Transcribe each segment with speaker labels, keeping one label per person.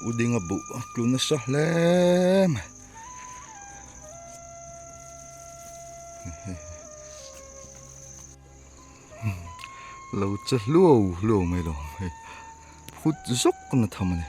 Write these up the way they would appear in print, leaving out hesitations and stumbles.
Speaker 1: U dinga buh a tlu nasa hle mai. Lo che hluau hluau mai lo hei phut zawk na tham a ni.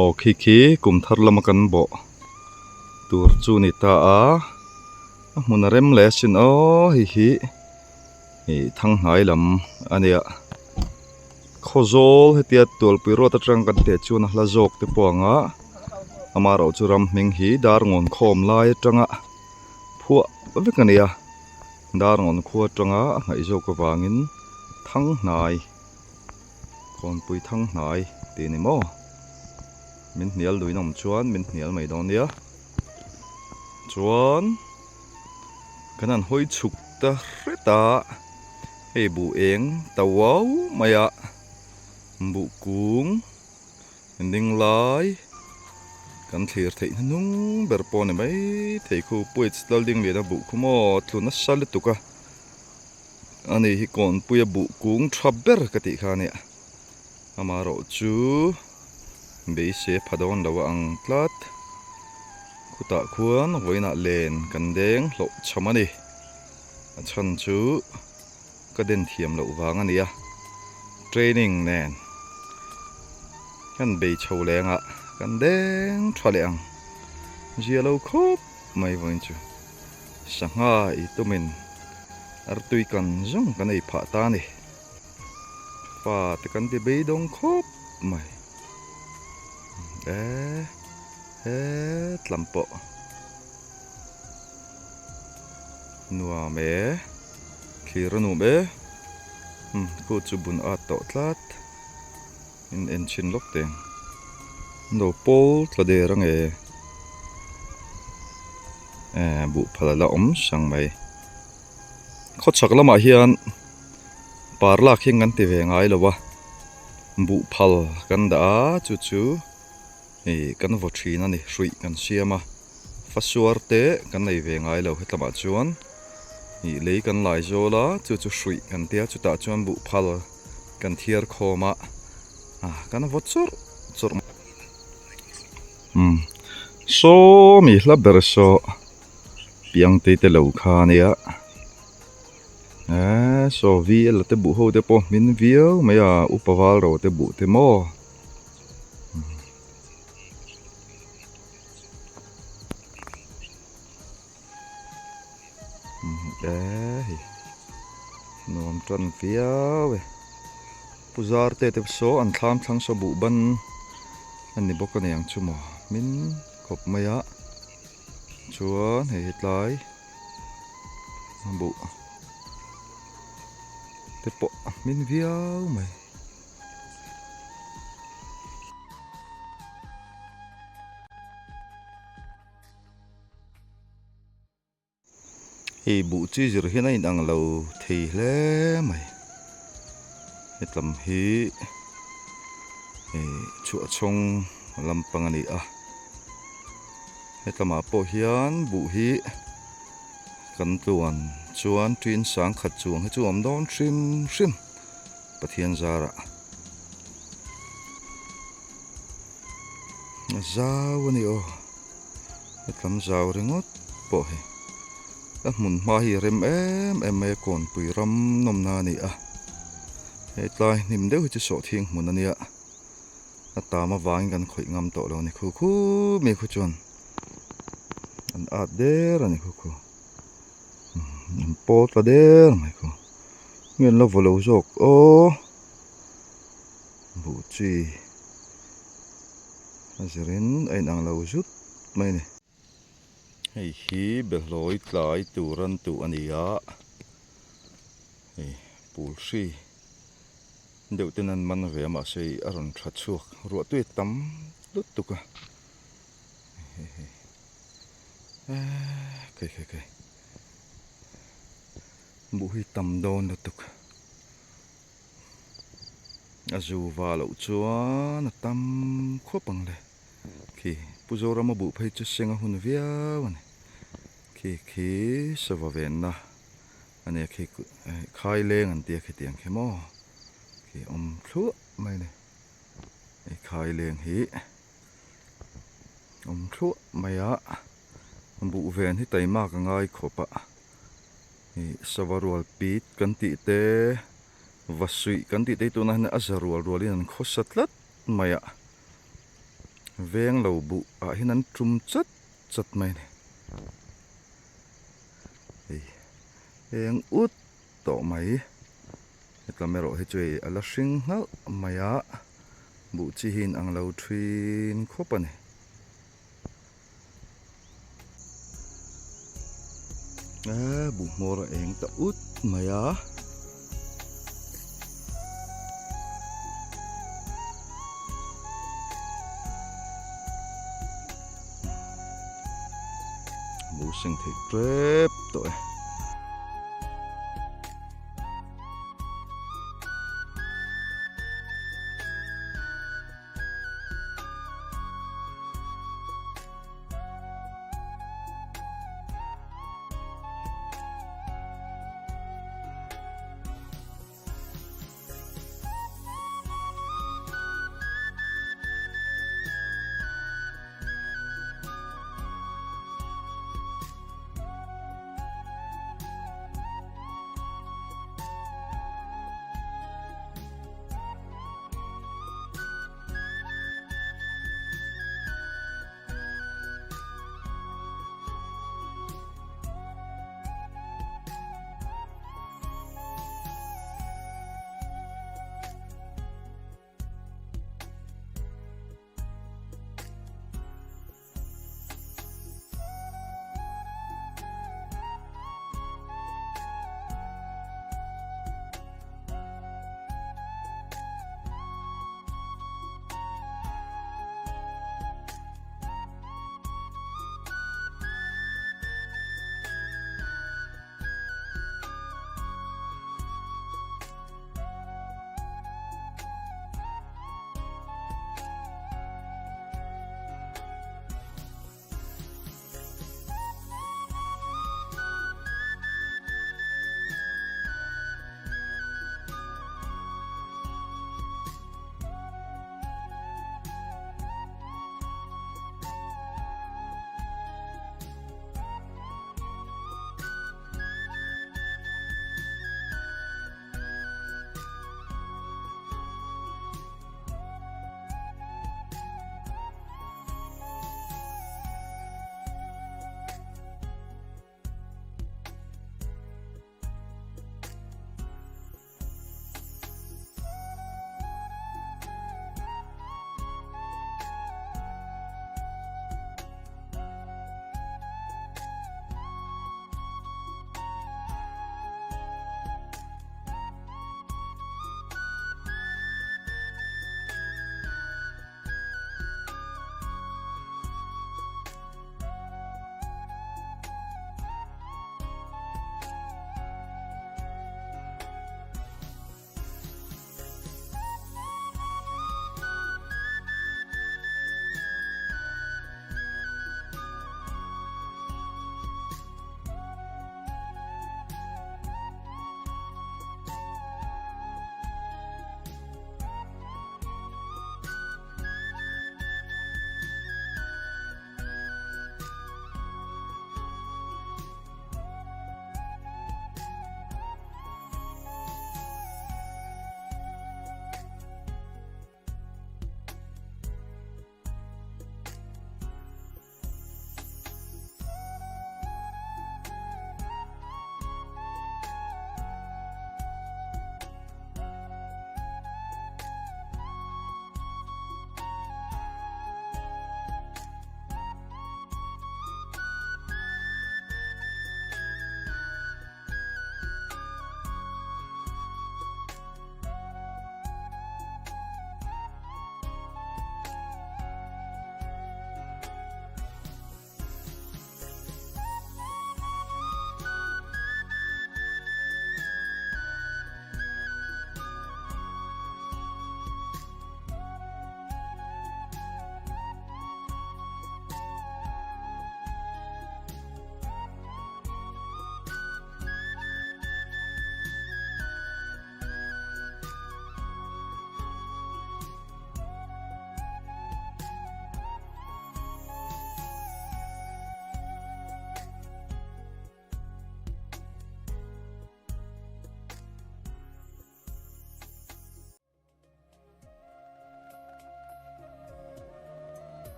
Speaker 1: Aw khi khi kum thar lama kan bawh tur chu ni ta a a hmun a rem leh asin aw hei hi ih thang hnai lam a nia khawzawl hetia tualpui ruat atang kan teh chuan a hla zawk te pawh ang a amaherawhchu ram hming hi dar ngawn khawm lai atanga phuah vek a ni a dar ngawn khua atanga a hnaih zawk avangin thang hnai Kawnpui thang hnai tih a ni maw? Min hnial duhin awm chuan min hnial mai dawn nia. Chuan kan han hawi chhuk ta hret a, hei buh eng ta uau mai a, buh kung ding lai kan thlir theih hnuhnung ber pawh a ni mai thei khu puaits lal ding lian a buh khu maw tlu nasa lutuk a. Ani hi kawnpuia buh kung tha ber ka tih kha ania amaherawh chu beisei a pha dawn lo a ang tlat khutah khuan vawiinah len kan deng hlawh cham a ni a chhan chu ka den thiam loh vang a nia training nen kan bei chho leng ah kan deng tha leh ang zia lo khawp mai vawiin chu. Sangha i tumin artui kan zawng kan ei phah ta a ni. Fa te kan ti beidawng khawp mai. E he tlam pawh nuam e, thlir a nuam e. Umm khu chu bun at tawh tlat in en chhin lawk teng. An lo pawl tla der ange. Eh buh phal a la awm sang mai khawchhak lamah hian par lak hi kan ti ve ngai lo a buh phal kan dah a chu chu ih kan vaw thin a ni hruih kan siam a fasuar te kan nei ve ngai lo hetlamah chuan ih lei kan lai zawl a chu chu hruih kan tia chutah chuan buh phal kan thiar khawm a ah kan vaw churh churh. Umm saw mi hla ber saw piangtei te lo kha ania eee saw v la te buh ho te pawh hmin viau mai a upa val ro te buh te maw eee hei nuam tan viau e pu zar te te saw an thlam thlang saw buh ban a ni bawk a ni ang chu maw hmin khawp mai a chuan hei hetlai buh te pawh a hmin viau mai. Hei buh chi zir hian a inang lo thei hle mai hetlam hi ih chhuahchhawng lampang a ni a hetlamah pawh hian buh hi kan tluan Chuan ṭin sangkhat chuang hi chu awm dawn hrim hrim Pathian zarah a zau a ni aw hetlam zau ringawt pawh hi a hmun hma hi a rem em em mai a kawnpui ram nawmna a ni a hetlai hnim deuh hi chu sawhthing hmun a nia a tam avangin kan khawih ngam tawh lo a ni khu khu mi khu chuan an at der a ni khu khu. An pawl ta der mai khaw nge an la vaw lo zawk aw buh chi a zirin a inang lo zut mai a ni. Hei hi behlawi tlai tur an tuh a ni a hei pul hri deuh ten an man ve a mahse a rawn tha chhuak ruah tui a tam lutuk a. Khai khai khai buh hi tam dawn lutuk a zu va loh chuan a tam khawp ang le khi Pu Zorama buh phei chu seng a hun viau a ni khi khi sava venna a nia khi khai leng an tia khitiang khi maw khi awm thluah mai a ni hei khai leng hi. Awm thluah mai a, buh ven hi taima ka ngai khawp a, ih sava rual pit kan tih te, va suih kan tih te hi tunah hian a za rual rual in an khawsa tlat mai a, veng lo buh ah hian an tum chat chat mai a ni, hei eng ut tawh mai, hetlam erawh hi chu hei a la hring nghalh mai a. Buh chi hi in ang lo thin khawp a ni. Eee buh hmawr a eng ta ut mai a. Buh seng theih tep tawh e.